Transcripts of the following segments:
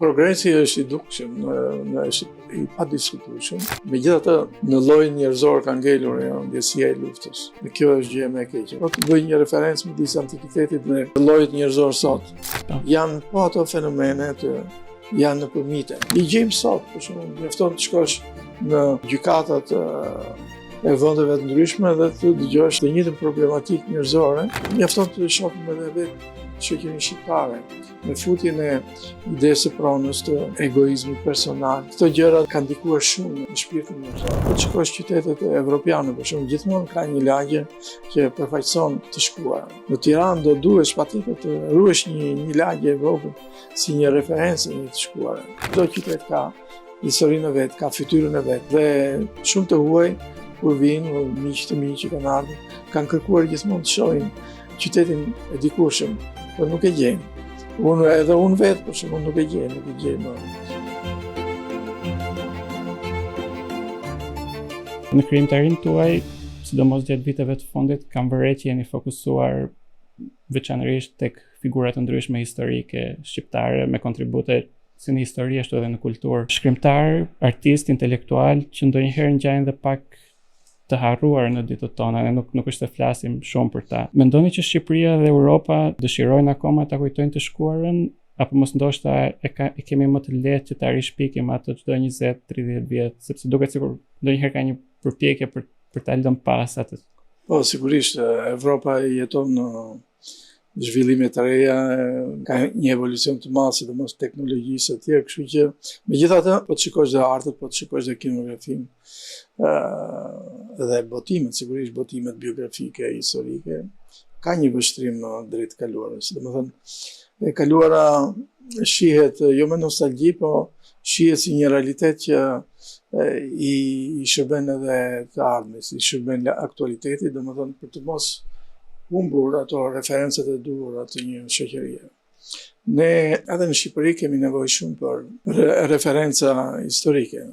Progresi është i dukshëm, në, në është i padiskutueshëm. Megjithatë, në llojin njerëzor ka ngelur ajo ndjesia e luftës. Dhe kjo është gjë më e keqe. Po të bëj një referencë midis antikitetit dhe llojit njerëzor sot. Po. Janë po ato fenomene të janë nëpër mite. I gjejmë sot, për shembull, mjafton të shkosh në gjykatat e vendeve të ndryshme dhe të dëgjosh të njëjtën problematikë njerëzore. Mjafton të shohim edhe vetë shoqërinë shqiptare me futjen e idesë së pronës të egoizmit personal. Këto gjëra kanë ndikuar shumë në shpirtin njerëzor. Po të shikosh qytetet evropiane, për shembull, gjithmonë ka një lagje që përfaqëson të shkuarën. Në Tiranë do duhesh patjetër të ruash një një lagje e vogël si një referencë e një të shkuare. Çdo qytet ka historinë e vet, ka fytyrën e vet dhe shumë të huaj kur vijnë, miq të mi që kanë ardhur, kanë kërkuar gjithmonë të shohin qytetin e dikurshëm, por nuk e gjejnë. Unë edhe unë vetë, për shembull, nuk e gjej, nuk e gjej më. Në krijimtarinë tuaj, sidomos gjatë viteve të fundit, kam vënë re që jeni fokusuar veçanërisht tek figura të ndryshme historike shqiptare me kontribute si në histori ashtu edhe në kulturë. Shkrimtarë, artistë, intelektualë që ndonjëherë ngjajnë dhe pak të harruar në ditët tona, ne nuk nuk është se flasim shumë për ta. Mendoni që Shqipëria dhe Europa dëshirojnë akoma ta kujtojnë të shkuarën apo mos ndoshta e, ka, e kemi më të lehtë që ta rishpikim atë çdo 20-30 vjet, sepse duket sikur ndonjëherë ka një përpjekje për për ta lënë pas atë. Po, sigurisht Evropa jeton në zhvillime të reja, ka një evolucion të madh, sidomos teknologjisë e tjerë, kështu që megjithatë po të shikosh dhe artet, po të shikosh dhe kinematografinë, ë dhe botimet, sigurisht botimet biografike, historike, ka një vështrim drejt të kaluarës. Domethënë, e kaluara shihet jo me nostalgji, po shihet si një realitet që i, i shërben edhe të ardhmes, i shërben aktualitetit, domethënë për të mos humbur ato referencat e duhura të një shoqërie. Ne edhe në Shqipëri kemi nevojë shumë për re referenca historike.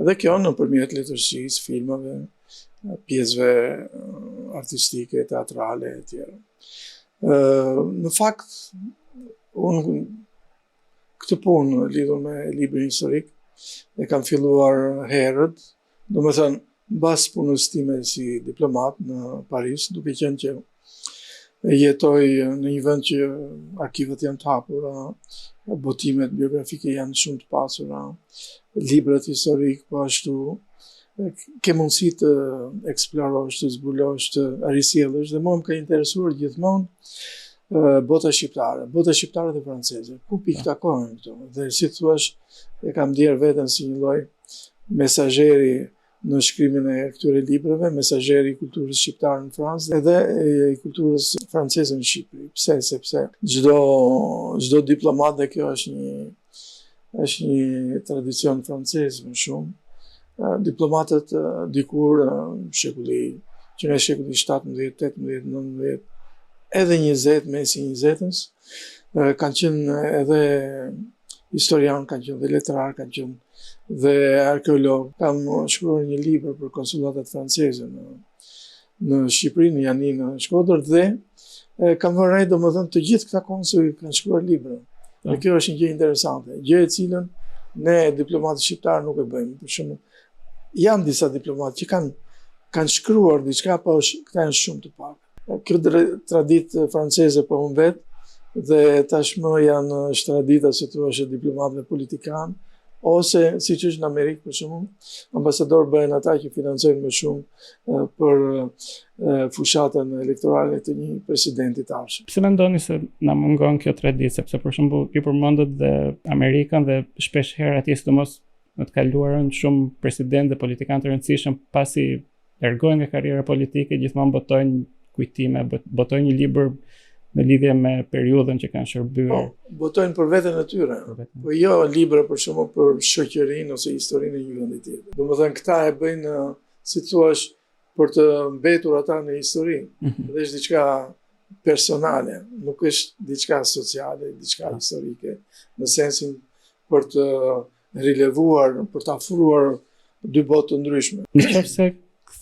Edhe kjo nëpërmjet letërsisë, filmave, pjesëve artistike, teatrale e tjera. Në fakt, unë Këtë punë lidhur me librin historik e kam filluar herët, domethënë mbas punës time si diplomat në Paris, duke qenë që jetoj në një vend që arkivat janë të hapura, botimet biografike janë shumë të pasura, librat historik po ashtu, ke mundësi të eksplorosh, të zbulosh, të risjellësh dhe mua më ka interesuar gjithmonë bota shqiptare, bota shqiptare dhe franceze. Ku pikëtakohen këto? Dhe si thua, e kam ndjerë veten si një lloj mesazheri në shkrimin e këtyre librave, mesazheri i kulturës shqiptare në Francë edhe i kulturës franceze në Shqipëri. Pse? Sepse çdo çdo diplomat dhe kjo është një është një tradicion francez më shumë. Diplomatët dikur shekulli që nga shekulli 17, 18, 19, edhe 20, mesi i 20-ës, kanë qenë edhe historian, kanë qenë dhe letrar, kanë qenë dhe arkeolog. Kam shkruar një libër për konsulatat franceze në në Shqipëri, në Janinë, në Shkodër dhe e, kam vënë re domethënë të gjithë këta konsuj kanë shkruar libra. Dhe po. kjo është një gjë interesante, gjë e cilën ne diplomatët shqiptarë nuk e bëjmë. Për shembull, janë disa diplomatë që kanë kanë shkruar diçka, po është, këta janë shumë të pak. Kjo traditë franceze po humbet dhe tashmë janë është tradita si thua e diplomatëve politikanë ose siç është në Amerikë për shembull, ambasador bëhen ata që financojnë më shumë për fushatën elektorale të një presidenti të ardhshëm. Pse mendoni se na mungon kjo traditë, sepse për shembull ju përmendët dhe Amerikën dhe shpesh herë atje sidomos në të kaluarën shumë presidentë dhe politikanë të rëndësishëm pasi largohen nga karriera politike, gjithmonë botojnë kujtime, botojnë një libër në lidhje me periudhën që kanë shërbyer. Po, botojnë për veten e tyre. Po jo libra për shembull për shoqërinë ose historinë e një vendi tjetër. Domethënë këta e bëjnë si thua për të mbetur ata në histori. Mm -hmm. Dhe është diçka personale, nuk është diçka sociale, diçka po. historike, në sensin për të rilevuar, për të afruar dy botë të ndryshme. Në qoftë se.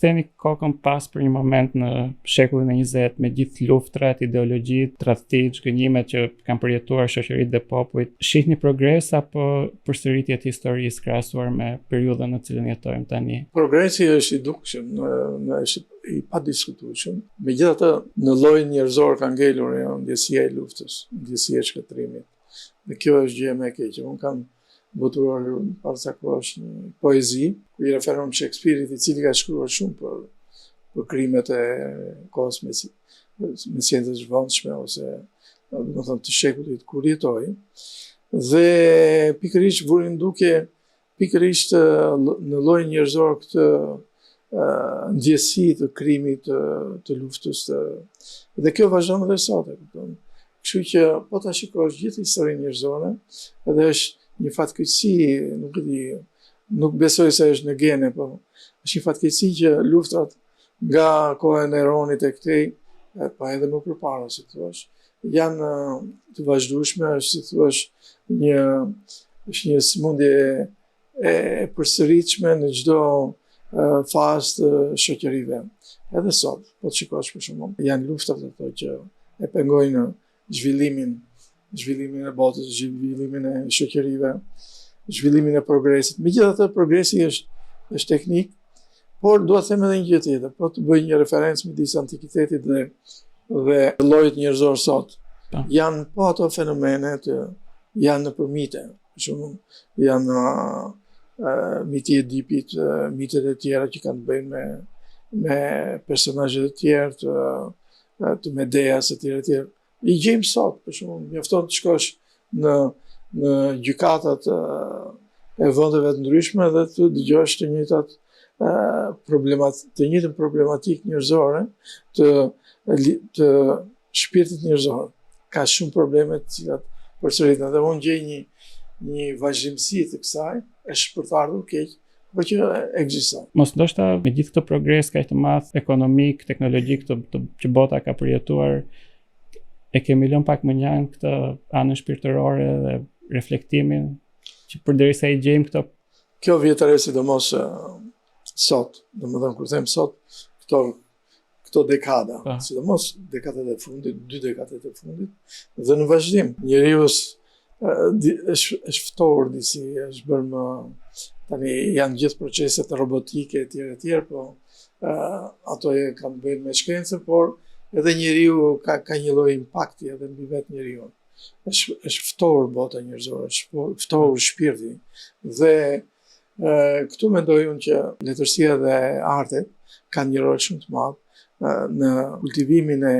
ktheni kokën pas për një moment në shekullin e 20 me gjithë luftrat, ideologjitë, tradhtitë, zhgënjimet që kanë përjetuar shoqëritë dhe popujt, shihni progres apo përsëritje të historisë krahasuar me periudhën në të cilën jetojmë tani? Progresi është i dukshëm, në, në është i padiskutueshëm. Megjithatë, në llojin njerëzor ka ngelur jo, ndjesia e luftës, ndjesia e shkatërrimit. Dhe kjo është gjëja më e keqe. Unë kam botuar para ca kohësh një poezi, ku i referohem Shakespeare-it, i cili ka shkruar shumë për për krimet e kohës me mesjetës së vonshme ose domethënë të shekullit kur jetoi. Dhe pikërisht vuri në dukje pikërisht në llojin njerëzor këtë ndjesi të krimit, të, të luftës, të... dhe kjo vazhdon edhe sot, e kupton. Kështu që po ta shikosh gjithë historinë njerëzore, edhe është një fatkeqësi, nuk e di, nuk besoj se është në gene, po është një fatkeqësi që luftrat nga koha e Neronit e këtej, pa edhe më përpara, si thua, janë të vazhdueshme, është si thua një është një sëmundje e përsëritshme në çdo fazë të shoqërive. Edhe sot, po të shikosh për shembull, janë luftrat ato që e pengojnë zhvillimin, zhvillimin e botës, zhvillimin e shoqërive, zhvillimin e progresit. Megjithatë, progresi është është teknik, por dua të them edhe një gjë tjetër, po të bëj një referencë midis antikitetit dhe dhe llojit njerëzor sot. Po. Janë po ato fenomene të janë nëpër mite. Për shembull, janë uh, miti i Edipit, uh, mitet e tjera që kanë të bëjnë me me personazhe të tjerë të të Medeas e tjera e tjera. I gjejmë sot, për shembull, mjafton të shkosh në në gjykatat e vendeve të ndryshme dhe të dëgjosh të njëjtat problemat të njëjtën problematikë njerëzore të të shpirtit njerëzor. Ka shumë probleme të cilat përsëriten dhe unë gjej një një vazhdimësi të kësaj, është për të ardhur keq, por që ekziston. Mos ndoshta me gjithë këtë progres kaq të madh ekonomik, teknologjik të, të, që bota ka përjetuar, e kemi lënë pak mënjanë këtë anën shpirtërore dhe reflektimin që përderisa i gjejmë këto Kjo vihet re sidomos sot, domethënë kur them sot, këto këto dekada, pa. Po. sidomos dekadat e fundit, dy dekadat e fundit, dhe në vazhdim, njeriu është është ftohur disi, është bërë më tani janë gjithë proceset robotike etj etj, po uh, ato e kanë të bëjnë me shkencën, por edhe njeriu ka ka një lloj impakti edhe mbi vetë njeriun. Është është ftohur bota njerëzore, është ftohur shpirti dhe Këtu mendoj unë që letërsia dhe artet kanë një rol shumë të madh në kultivimin e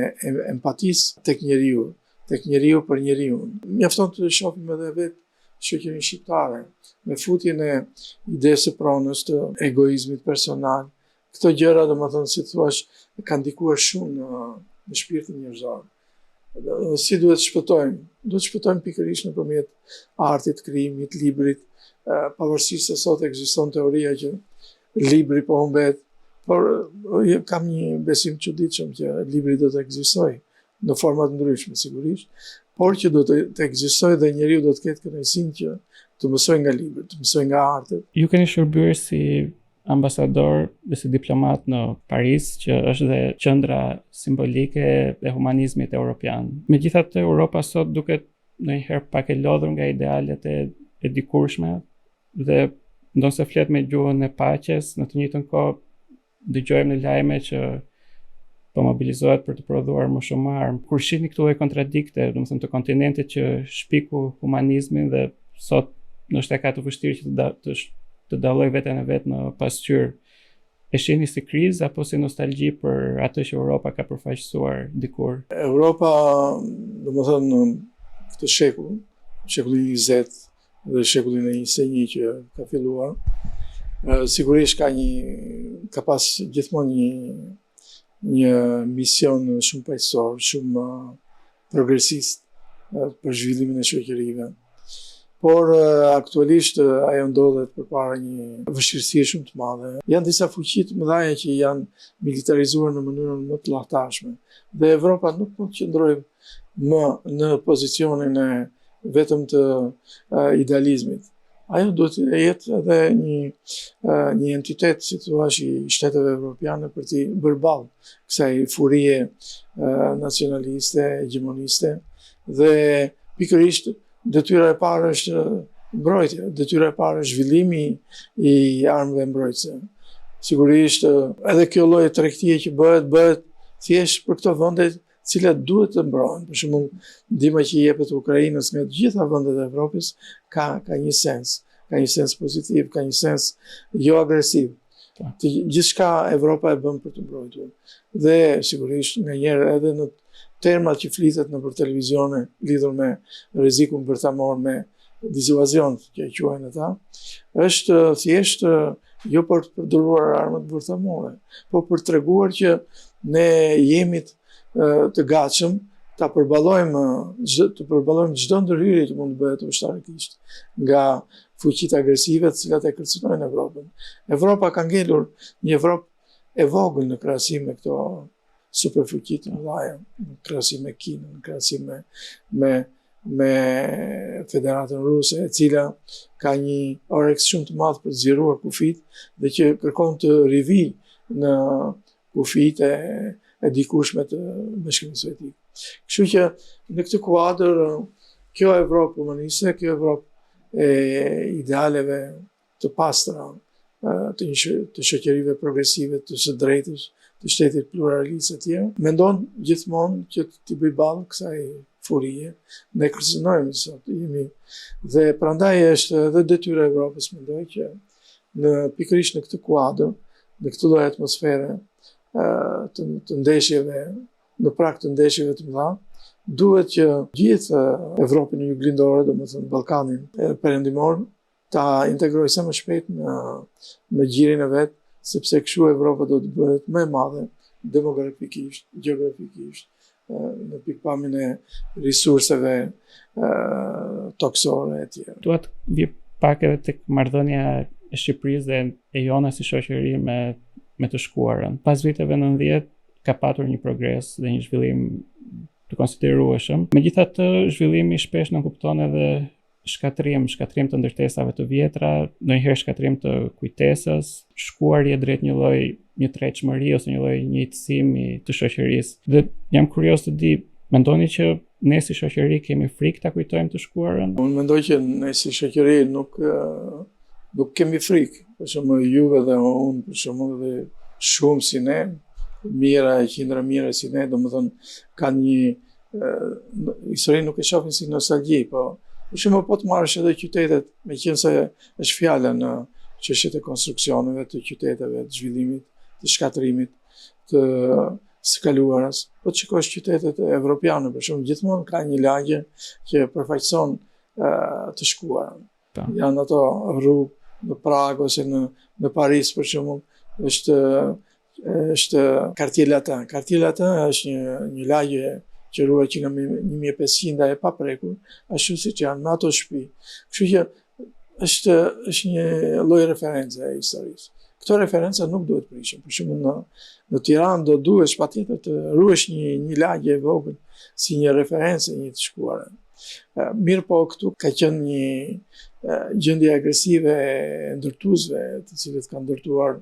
empatisë tek njeriu, tek njeriu për njeriun. Mjafton të shohim edhe vetë shoqërinë shqiptare me futjen e idesë së pronës, të egoizmit personal. Këto gjëra, domethënë, si thua, kanë ndikuar shumë në në shpirtin njerëzor. Dhe si duhet të shpëtojmë? Duhet të shpëtojmë pikërisht nëpërmjet artit, krijimit, librit, pavarësisht se sot ekziston teoria që libri po humbet, por kam një besim të çuditshëm që libri do të ekzistojë në forma të ndryshme sigurisht, por që do të, të ekzistojë dhe njeriu do të ketë kënaqësinë që të mësojë nga libri, të mësojë nga artet. Ju keni shërbyer si ambasador dhe si diplomat në Paris, që është dhe qendra simbolike e humanizmit europian. Megjithatë, Europa sot duket ndonjëherë pak e lodhur nga idealet e, e dikurshme dhe ndonëse flet me gjuhën e paqes, në të njëjtën kohë dëgjojmë në lajme që po mobilizohet për të prodhuar më shumë armë. Kur shihni këto lloj kontradikte, domethënë të kontinentit që shpiku humanizmin dhe sot ndoshta e ka të vështirë që të, da, të, të dallojë veten e vet në pasqyrë. E shihni si krizë apo si nostalgji për atë që Europa ka përfaqësuar dikur? Europa, domethënë këtë shekull, shekullin 20 dhe shekullin e 21 që ka filluar, sigurisht ka një ka pas gjithmonë një një mision shumë paqësor, shumë progresist për zhvillimin e shoqërive. Por aktualisht ajo ndodhet përpara një vështirësie shumë të madhe. Janë disa fuqi të mëdha që janë militarizuar në mënyrën më të llahtarshme. Dhe Evropa nuk mund të qëndrojë më në pozicionin e vetëm të idealizmit. Ajo duhet të jetë edhe një një entitet, si thua, i shteteve evropiane për t'i bërë ballë kësaj furie nacionaliste, hegjemoniste dhe pikërisht detyra e parë është mbrojtja, detyra e parë është zhvillimi i armëve mbrojtëse. Sigurisht edhe kjo lloj tregtie që bëhet, bëhet thjesht për këto vende të cilat duhet të mbrohen. Për shembull, ndihma që i jepet Ukrainës nga të gjitha vendet e Evropës ka ka një sens, ka një sens pozitiv, ka një sens jo agresiv. Po. Të gjithçka Evropa e bën për të mbrojtur. Dhe sigurisht nganjëherë edhe në termat që flitet nëpër televizione lidhur me rrezikun bërthamor me disuazion që e quajnë ata, është thjesht jo për të përdoruar armët bërthamore, po për të treguar që ne jemi të gatshëm ta përballojmë të përballojmë çdo ndërhyrje që mund të bëhet ushtarakisht nga fuqitë agresive të cilat e kërcënojnë Evropën. Evropa ka ngelur një Evropë e vogël në krahasim me këto superfuqi të mëdha, në krahasim me Kinën, në krahasim me me me Federatën Ruse, e cila ka një oreks shumë të madh për të zgjeruar kufijtë dhe që kërkon të rivijë në kufijtë e, e dikurshme të Bashkimit Sovjetik. Kështu që në këtë kuadër kjo Evropë humaniste, kjo Evropë e idealeve të pastra të një të shoqërive progresive, të së drejtës, të shtetit pluralist e tjerë, mendon gjithmonë që t'i bëjë ballë kësaj furie. Ne kërcënojmë sot, jemi dhe prandaj është edhe detyra e Evropës, mendoj që në pikërisht në këtë kuadër, në këtë lloj atmosfere të, të ndeshjeve, në prag të ndeshjeve të mëdha, duhet që gjithë Evropën juglindore, domethënë Ballkanin Perëndimor, ta integrojë sa më shpejt në në gjirin e vet, sepse kështu Evropa do të bëhet më e madhe demografikisht, gjeografikisht, në pikëpamjen e resurseve tokësore e tjera. Dua të vij pak edhe tek marrëdhënia e Shqipërisë dhe e jona si shoqëri me me të shkuarën. Pas viteve 90 ka patur një progres dhe një zhvillim të konsiderueshëm. Megjithatë, zhvillimi shpesh nënkupton edhe shkatërrim, shkatërrim të ndërtesave të vjetra, ndonjëherë shkatërrim të kujtesës, shkuarje drejt një lloj njëtrajtshmërie ose një lloj njëjtësimi të shoqërisë. Dhe jam kurioz të di, mendoni që ne si shoqëri kemi frikë ta kujtojmë të shkuarën? Unë mendoj që ne si shoqëri nuk nuk kemi frikë. Për shembull juve dhe unë, për shembull dhe shumë si ne, mijëra e qindra mijëra si ne, domethënë kanë një historinë nuk e shohin si nostalgji, po për shembull po të marrësh edhe qytetet, meqenëse është fjala në çështjet e konstruksioneve të qyteteve, të zhvillimit, të shkatërrimit, të së kaluarës, po të shikosh qytetet evropiane, për shembull gjithmonë ka një lagje që përfaqëson të shkuarën. Po. Janë ato rrugë në Pragë ose në në Paris për shembull, është është Quartier Latin. Quartier Latin është një një lagje që ruhet që nga 1500 e paprekur, ashtu siç janë me ato shtëpi. Kështu që është është një lloj reference e historisë. Këto referenca nuk duhet prishen. Për shembull në në Tiranë do duhesh patjetër të ruash një një lagje e vogël si një referencë e një të shkuare. Mirëpo këtu ka qenë një gjendje agresive e ndërtuesve, të cilët kanë ndërtuar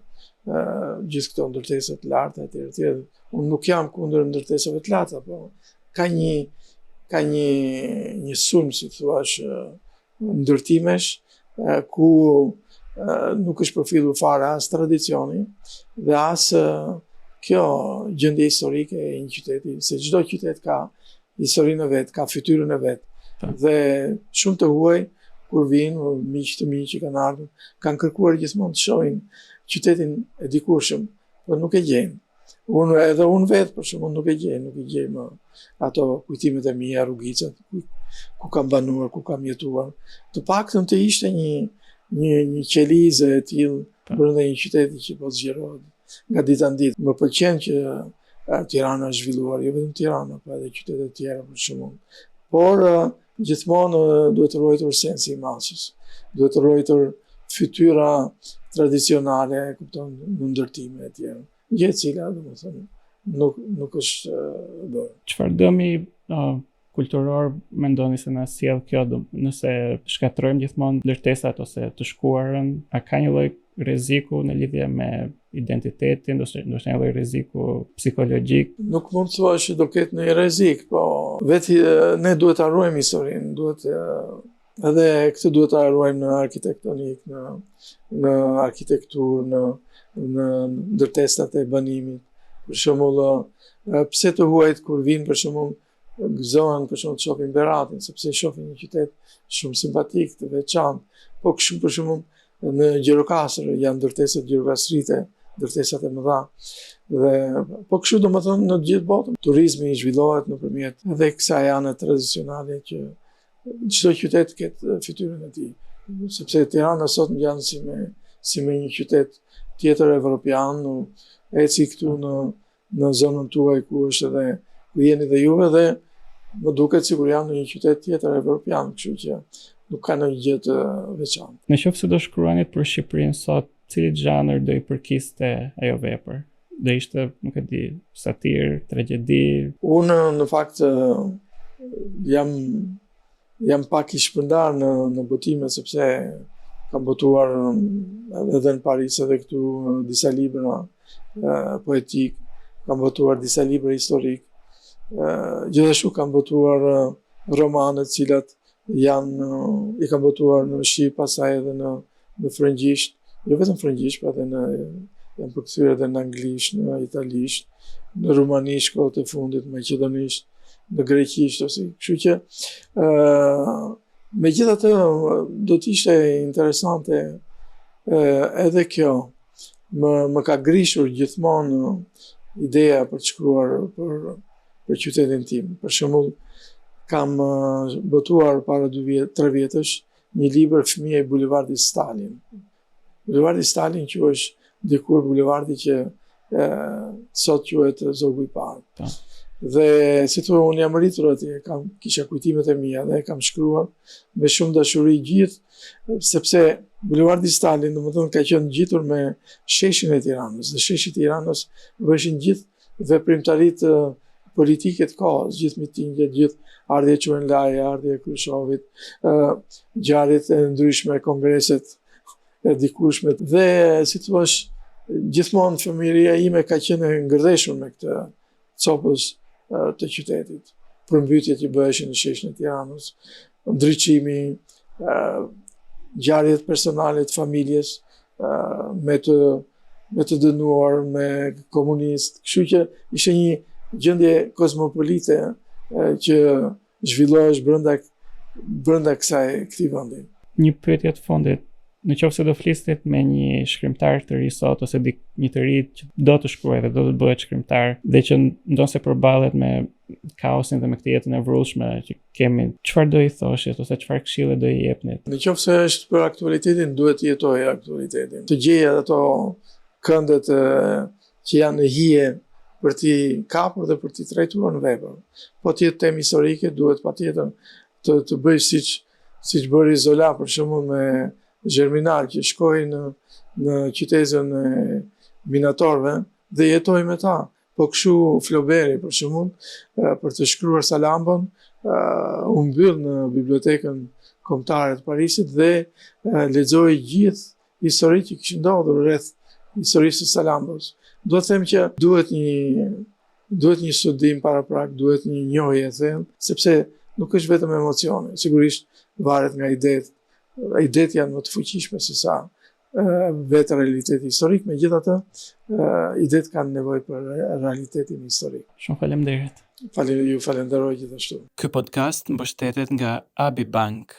gjithë këto ndërtesa të larta etj etj. Unë nuk jam kundër ndërtesave të larta, po ka një ka një një sulm, si thua, ndërtimesh ku nuk është përfillur fare as tradicioni dhe as kjo gjendje historike e një qyteti, se çdo qytet ka historinë e vet, ka fytyrën e vet. Po. Dhe shumë të huaj kur vijnë, miq të mi që kanë ardhur, kanë kërkuar gjithmonë të shohin qytetin e dikurshëm, por nuk e gjejnë. Unë edhe unë vetë për shembull nuk e gjej, nuk i gjej më ato kujtimet e mia, rrugicat ku, ku kam banuar, ku kam jetuar. Të paktën të ishte një një një qelizë e tillë po. brenda një qyteti që po zgjerohet nga dita në ditë. Më pëlqen që Tirana është zhvilluar, jo vetëm Tirana, po edhe qytete të tjera për shembull. Por gjithmonë duhet ruajtur sensi i masës, duhet ruajtur fytyra tradicionale, e kupton, në ndërtime e tjera. Gjë e cila, domethënë, nuk nuk është bërë. Çfarë dëmi uh, kulturor mendoni se na sjell kjo, do, nëse shkatërrojmë gjithmonë ndërtesat ose të shkuarën, a ka një lloj rreziku në lidhje me identitetin, ndoshta ndoshta një lloj rreziku psikologjik? Nuk mund të thuash që do ketë ndonjë rrezik, po vetë ne duhet ta ruajmë historinë, duhet edhe këtë duhet ta ruajmë në arkitektonik, në në arkitekturë, në në ndërtesat e banimit. Për shembull, pse të huajt kur vijnë për shembull gëzohen për shembull të shohin Beratin, sepse shohin një qytet shumë simpatik, të veçantë. Po kështu për shembull në Gjirokastër janë ndërtesat gjirokastrite, ndërtesat e mëdha. Dhe po kështu domethënë në të gjithë botën, turizmi zhvillohet nëpërmjet edhe kësaj ane tradicionale që çdo qytet të ketë fytyrën e tij. Sepse Tirana sot ngjan si me si me një qytet tjetër evropian, eci këtu në në zonën tuaj ku është edhe ku jeni dhe juve dhe më duket sikur jam në një qytet tjetër evropian, kështu që nuk ka ndonjë gjë të veçantë. Në qoftë se do shkruanit për Shqipërinë sot, cilit zhanër do i përkiste ajo vepër? Do ishte, nuk e di, satirë, tragjedi? Unë në fakt jam Jam pak i shpërndarë në, në botime, sepse kam botuar edhe në Paris edhe këtu disa libra poetik, kam botuar disa libra historik, gjithashtu kam botuar romane të cilat janë, i kam botuar në shqip, pastaj edhe në në frëngjisht, jo vetëm frëngjisht, por edhe në janë përkthyer edhe në anglisht, në italisht, në rumanisht kohët e fundit, në maqedonisht, në greqisht ose kështu që ë uh, megjithatë do të ishte interesante uh, edhe kjo më më ka grishur gjithmonë ideja për të shkruar për për qytetin tim. Për shembull, kam botuar para 2 vjet, 3 vjetësh një libër fëmija i bulevardit Stalin. Bulevardi Stalin quhej dikur bulevardi që e, sot quhet Zogu i Parë. Po. Dhe si thua, unë jam rritur atje, kam, kisha kujtimet e mia dhe kam shkruar me shumë dashuri gjithë, sepse bulevardi Stalin, domethënë, ka qenë ngjitur me sheshin e Tiranës, dhe sheshi i Tiranës bëheshin gjithë veprimtaritë politike të kohës, gjithë mitingjet, gjithë ardhja e Çu En Lait, ardhja e Khrushovit, ngjarjet e ndryshme, kongreset e dikurshme. Dhe, si thua, gjithmonë fëmijëria ime ka qenë e ngërdheshur me këtë copëz të qytetit. Përmbytjet që bëheshin në sheshin e Tiranës, ndriçimi, ngjarjet personale të familjes, me të me të dënuar, me komunistë, kështu që ishte një gjendje kozmopolite që zhvillohesh brenda brenda kësaj këtij vendi. Një pyetje të fundit, në qoftë se do flisnit me një shkrimtar të ri sot ose dik, një të ri që do të shkruajë dhe do të bëhet shkrimtar dhe që ndonëse përballet me kaosin dhe me këtë jetën e vrullshme që kemi, çfarë do i thoshit ose çfarë këshille do i jepnit? Në qoftë se është për aktualitetin, duhet të jetojë aktualitetin. Të gjejë ato këndet që janë në hije për t'i kapur dhe për t'i trajtuar në vepër. Po të jetë temë historike, duhet patjetër të, të bëjë siç, siç bëri Zola, për shembull me Germinal, që shkoi në, në qytezën e minatorëve dhe jetoi me ta. Po kështu Floberi, për shembull, për të shkruar Salambon, u mbyll në bibliotekën kombëtare të Parisit dhe lexoi gjithë historitë që kishin ndodhur rreth historisë së Salambos. Do të them që duhet një duhet një studim paraprak, duhet një njohje e thellë, sepse nuk është vetëm emocioni, sigurisht varet nga idetë. Idetë janë më të fuqishme se sa vetë realiteti historik, megjithatë, idetë kanë nevojë për realitetin historik. Shumë faleminderit. Faleminderit, ju falenderoj gjithashtu. Ky podcast mbështetet nga Abi Bank.